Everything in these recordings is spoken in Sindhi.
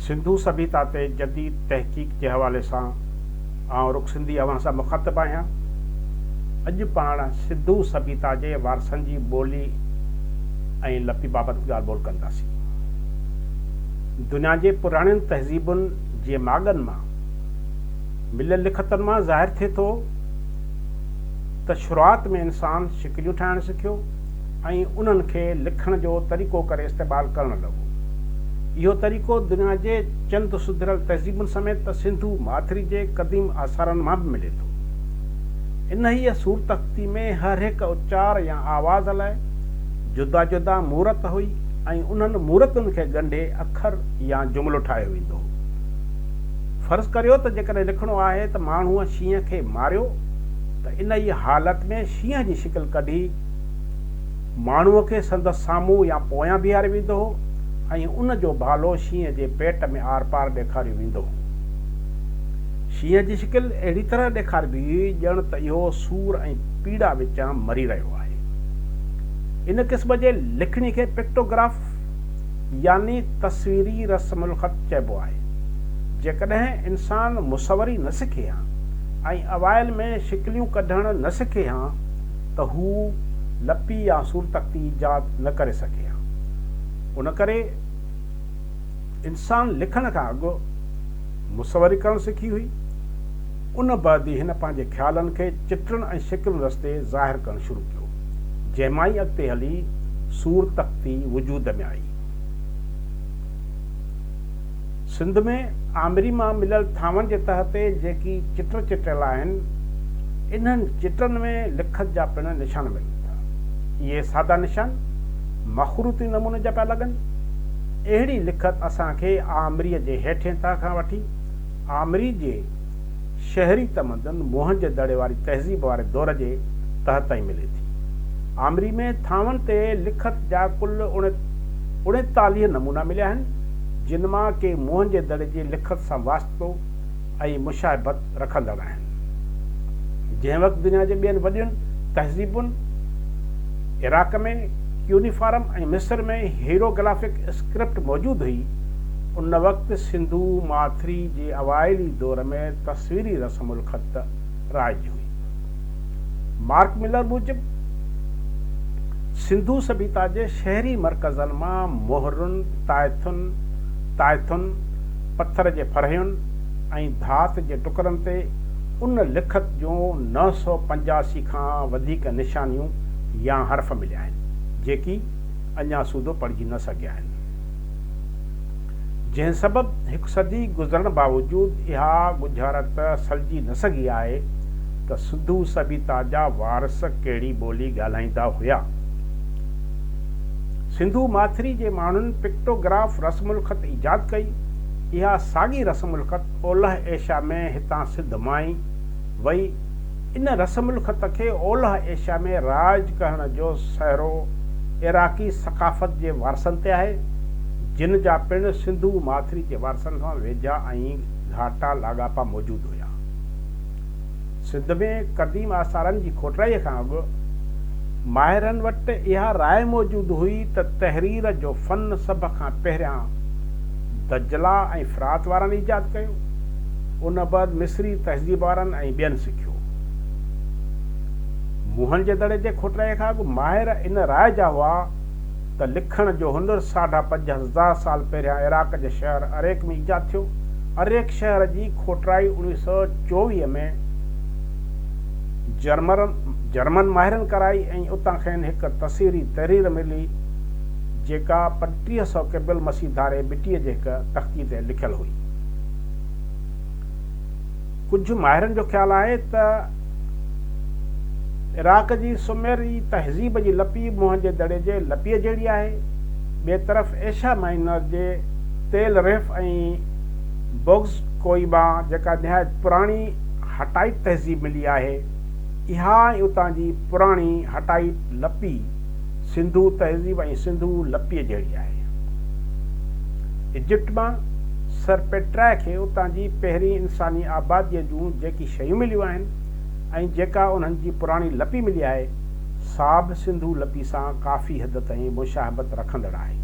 سنڌو سڀيتا تي جديد تحقيق جي حوالي سان آئون رڪ سنڌي اوهان سان مخاطب آهيان. اڄ پاڻ سنڌو سڀيتا جي وارثن جي ٻولي ۽ لپي بابت ڳالهه ٻولهه ڪنداسين. دنيا جي پراڻين تهذيبن جي ماڳن مان مليل لکتن مان ظاهر ٿئي ٿو ته شروعات ۾ انسان شڪليون ٺاهڻ سکيو ۽ انهن کي لکڻ جو طريقو ڪري استعمال ڪرڻ لڳو. اهو طريقو دنيا جي چند سڌريل تهذيبن سميت سنڌو ماٿري جي قديم آثارن مان به ملي ٿو. انهيء صورتخطي ۾ هر هڪ اچار يا آواز لاء جدا جدا مورت هئي ۽ انهن مورتن کي ڳنڍي اکر يا جملو ٺاهيو ويندو هو. فرض ڪريو ته جيڪڏهن لکڻو آهي ته ماڻهوء شينهن کي ماريو ته انهيء حالت ۾ شينهن جي شڪل ڪڍي ماڻهوء کي سندس سامهون يا پويان بيهاريو ويندو هو ۽ ان جو ڀالو شينهن جي پيٽ ۾ آرپار ڏيکاريو ويندو هو. شينهن جي شڪل اهڙي طرح ڏيکاربي هئي ڄڻ ته اهو سور ۽ پيڙا وچان مري رهيو آهي. ان قسم جي لکڻي کي پڪٽوگراف يعني تصويري رسم الخط چئبو آهي. جيڪڏهن انسان مصوري نه سکي هان ۽ اوائل ۾ شڪليون ڪڍڻ نه سکي هان ته هو لپي يا صورتخطي ايجاد نه ڪري سگهي هان. ان ڪري انسان لکڻ کان اڳ مصوري ڪرڻ سکي هئي. ان بعد ئي هن پنهنجي خيالن کي چٽن ۽ شڪلين رستي ظاهر ڪرڻ شروع ڪيو، جنهن مان ئي اڳتي هلي صورتخطي وجود ۾ آئي. سنڌ ۾ آمري مان مليل ٿانون جي تهه تي جيڪي چٽ چٽيل آهن، انهن چٽن ۾ لکت جا پڻ نشان ملن ٿا. اهي سادا نشان مخروطي نموني جا پيا لڳن. اهڙي لکت اسان کي آمريء جي هيٺين تهه کان وٺي آمري جي شهري تمدن موهن جي دڙي واري تهذيب واري دور جي تهه تائين ملي ٿي. آمري ۾ ٿانون تي لکت جا ڪل 39 نمونا مليا آهن، جن مان ڪي موهن جي دڙي جي لکت سان واسطو ۽ مشاهبت رکندڙ آهن. جنهن وقت دنيا جي ٻين وڏين تهذيبن عراق ۾ ڪيونيفارم ۽ مصر ۾ هيروگلافڪ اسڪرپٽ موجود هئي، ان وقت سنڌو ماٿري جي اوائلي دور ۾ تصويري رسم الخط رائج هئي. مارڪ ملر موجب، سنڌو سڀيتا جي شهري مرڪزن مان مهرن، تائٿن، تائٿن، پٿر جي ڦرهين ۽ ڌات جي ٽڪرن تي ان لکت جون 985 کان وڌيڪ نشانيون يا حرف مليا آهن، جيڪي اڃا سوڌو پڙهجي نه سگهيا آهن. جنهن سبب هڪ صدي گذرڻ باوجود اها ڳجهارت سلجي نه سگهي آهي ته سنڌو سڀيتا جا وارث ڪهڙي ٻولي ڳالهائيندا هيا. سنڌو ماٿري جي ماڻهن پڪٽوگراف رسم الخط ايجاد ڪئي. اها ساڳي رسم الخط اولهه ايشيا ۾ هتان سنڌ مان ئي وئي. ان رسم الخط کي اولهه ايشيا ۾ رائج ڪرڻ جو سهرو عراقي ثقافت جي وارثن تي آهي، جن جا پڻ سنڌو ماٿري جي وارثن سان ويجها ۽ گهاٽا لاڳاپا موجود هيا. سنڌ ۾ قديم آثارن جي کوٽرائيء کان اڳ ماهرن وٽ اها راء موجود هئي ته تحرير جو فن سڀ کان پهريان دجله ۽ فرات وارن ايجاد ڪيو. ان بعد مصري تهذيب وارن ۽ ٻين سکيو. موهن جي دڙي جي کوٽرائيء کان اڳ ماهر ان راء جا هئا ته لکڻ جو هنر ساڍا 5000 سال پهريان عراق جي شهر اريڪ ۾ ايجاد ٿيو. اريڪ شهر جي کوٽرائي 1924 ۾ جرمن ماهرن ڪرائي ۽ اتان کين هڪ تصويري تحرير ملي جيڪا 3500 قبل مسيح ڌاري مٽيء جي هڪ تختي تي لکيل هئي. ڪجهه ماهرن جو خيال آهي ته عراق جي سميري تهذيب جي لپي موهن جي دڙي جي لپيء جهڙي آهي. ٻئي طرف ايشيا مائنر جي تيل ريف ۽ بوگز ڪوئي مان جيڪا نهايت پراڻي هٽائيٽ تهذيب ملي آهي، اها ۽ اتان جي پراڻي هٽائيٽ لپي سنڌو تهذيب ۽ سنڌو لپيء جهڙي آهي. ايجپٽ مان سر پيٽرائي کي اتان جي پهرين انساني آباديء جون جيڪي شيون مليون آهن ۽ جيڪا انهن جي پراڻي لپي ملي آهي، سا به سنڌو لپي سان ڪافي حد تائين مشاهبت رکندڙ آهي.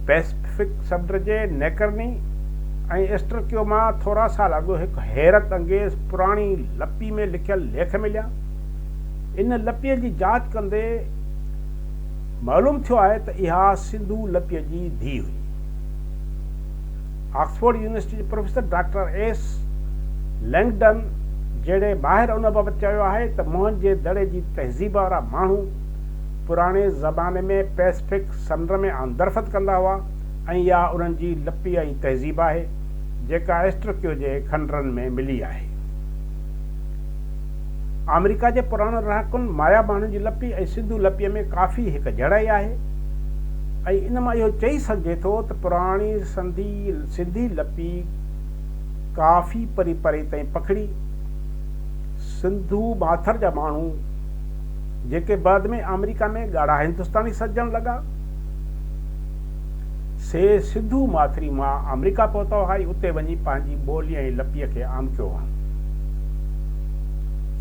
پئسفڪ سمنڊ جي نيڪرني ۽ ايسٽرڪيو مان ٿورا سال اڳ هڪ حيرت انگيز پراڻي لپي ۾ لکيل ليک مليا. ان لپيء جي جاچ ڪندي معلوم ٿيو آهي ته اها سنڌو لپيء جي ڌيء هئي. آڪسفورڊ يونيورسٽي جي پروفيسر ڊاڪٽر ايس لينگڊن جهڙي ماهر ان بابت چيو آهي ته موهن جي دڙي جي تهذيب وارا ماڻهو پراڻي زماني ۾ پئسفڪ سمنڊ ۾ آمدرفت ڪندا هئا ۽ اها انهن جي لپي ۽ تهذيب آهي، جيڪا ايسٽرڪيو جي کنڊرن ۾ ملي آهي. آمريڪا جي پراڻن رهاڪن مايا ماڻهن جي لپي ۽ سنڌو لپيء ۾ ڪافي هڪ جهڙائي آهي ۽ ان مان اهو چئي سگهجي ٿو ته پراڻي سنڌي لپي ڪافي پري پري تائين پکڙي. سنڌو ماٿر جا ماڻهو جيڪي بعد ۾ آمريڪا ۾ ڳاڙها هندستاني سڏجڻ لڳا، سي سنڌو ماٿري مان آمريڪا پهتا هئا ۽ اتي وڃي پنهنجي ٻولي ۽ لپيء کي عام ڪيو هئائون.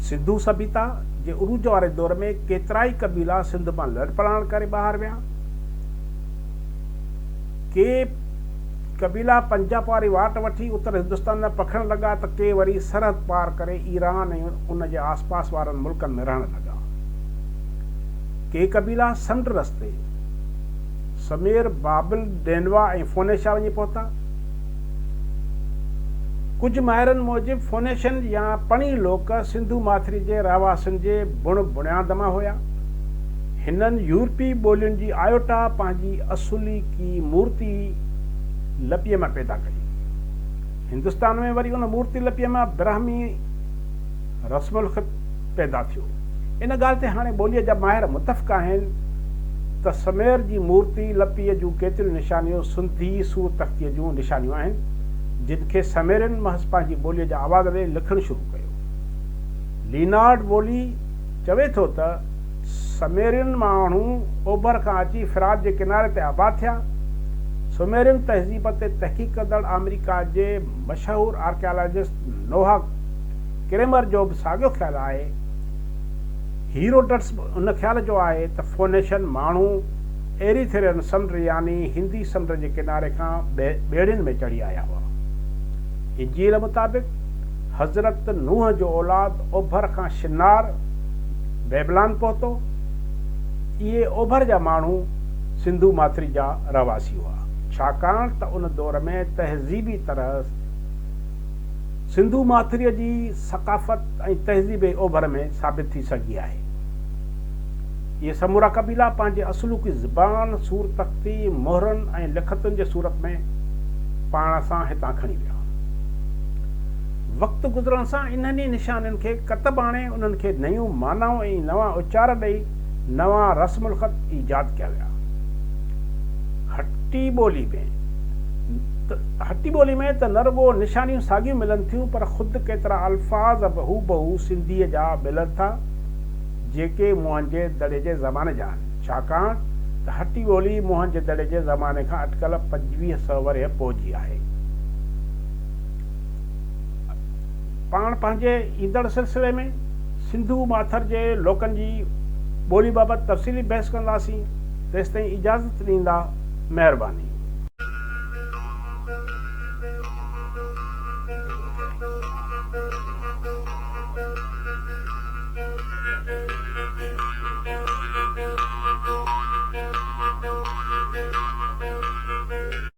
سنڌو سڀيتا جي عروج واري دور ۾ ڪيترائي قبيلا سنڌ مان لڏپلاڻ ڪري ٻاهر ويا. ڪي قبيلا پنجاب واري واٽ وٺي اتر هندستان ڏانهن پکڙڻ لڳا ته ڪي وري سرحد پار ڪري ايران ۽ ان جي آسپاس وارن ملڪن ۾ رهڻ لڳا. ڪي قبيلا سمنڊ رستي سمير، بابل، ڊينوا ۽ فونيشا وڃي پهتا. ڪجهه ماهرن موجب فونيشن يا پڻي لوڪ سنڌو ماٿري جي رهواسين جي بڻ بڻياد مان هيا. هنن يورپي ٻولين جي آئيوٽا پنهنجي اصلوڪي مورتي لپيء مان پيدا ڪئي. هندستان ۾ وري ان مورتي لپيء مان براهمي رسم الخط پيدا ٿيو. ان ڳالهه تي هاڻي ٻوليء جا ماهر متفق آهن ته سمير جي مورتي لپيء جون ڪيتريون نشانيون سنڌي صورتخطيء جون نشانيون آهن، جن کي سميرين محض پنهنجي ٻوليء جا آواز ڏئي لکڻ شروع ڪيو. لينارڊ وولي چوي ٿو ته سميرين ماڻهو اوڀر کان اچي فرات جي ڪناري تي آباد ٿيا. سميرين تهذيب تي تحقيق ڪندڙ آمريڪا جي مشهور آرڪيالاجسٽ نوها ڪريمر جو به ساڳيو خيال آهي. هيروڊٽس به ان خيال جو آهي ته فونيشن ماڻهو ايريٿرين سمنڊ يعني هندي سمنڊ جي ڪناري کان ٻيڙين ۾ چڙهي آيا هئا. انجيل مطابق حضرت نوح جو اولاد اوڀر کان شنار، بيبلان، پهتو. اهي اوڀر جا ماڻهو سنڌو ماٿري جا رهواسي هئا. ڇاڪاڻ ته ان دور ۾ تهذيبي طرح سنڌو ماٿريء جي ثقافت ۽ تهذيب ئي اوڀر ۾ ثابت ٿي سگهي آهي. اهي سمورا قبيلا پنهنجي اصلوڪي زبان، صورتخطي، مهرن ۽ لکتن جي صورت ۾ پاڻ سان هتان کڻي ويا. وقت گذرڻ سان انهن ئي نشانين کي ڪتب آڻي انهن کي نيون معنائون ۽ نوان اچار ڏئي نوان رسم الخط ايجاد ڪيا ويا. هٽي ٻولي ۾ هٽي ٻولي ۾ ته نه رڳو نشانيون ساڳيون ملن ٿيون پر خود ڪيترا الفاظ به هوبهو سنڌيء جا ملن ٿا جيڪي موهن جي دڙي جي زماني جا آهن ڇاڪاڻ ته هٽي ٻولي موهن جي دڙي جي زماني کان اٽڪل 2500 ورهيه پوء جي آهي. پاڻ پنهنجي ايندڙ سلسلي ۾ سنڌو ماٿر جي لوڪن جي ٻولي بابت تفصيلي بحث ڪنداسين، تيستائين اجازت ڏيندا، مهرباني.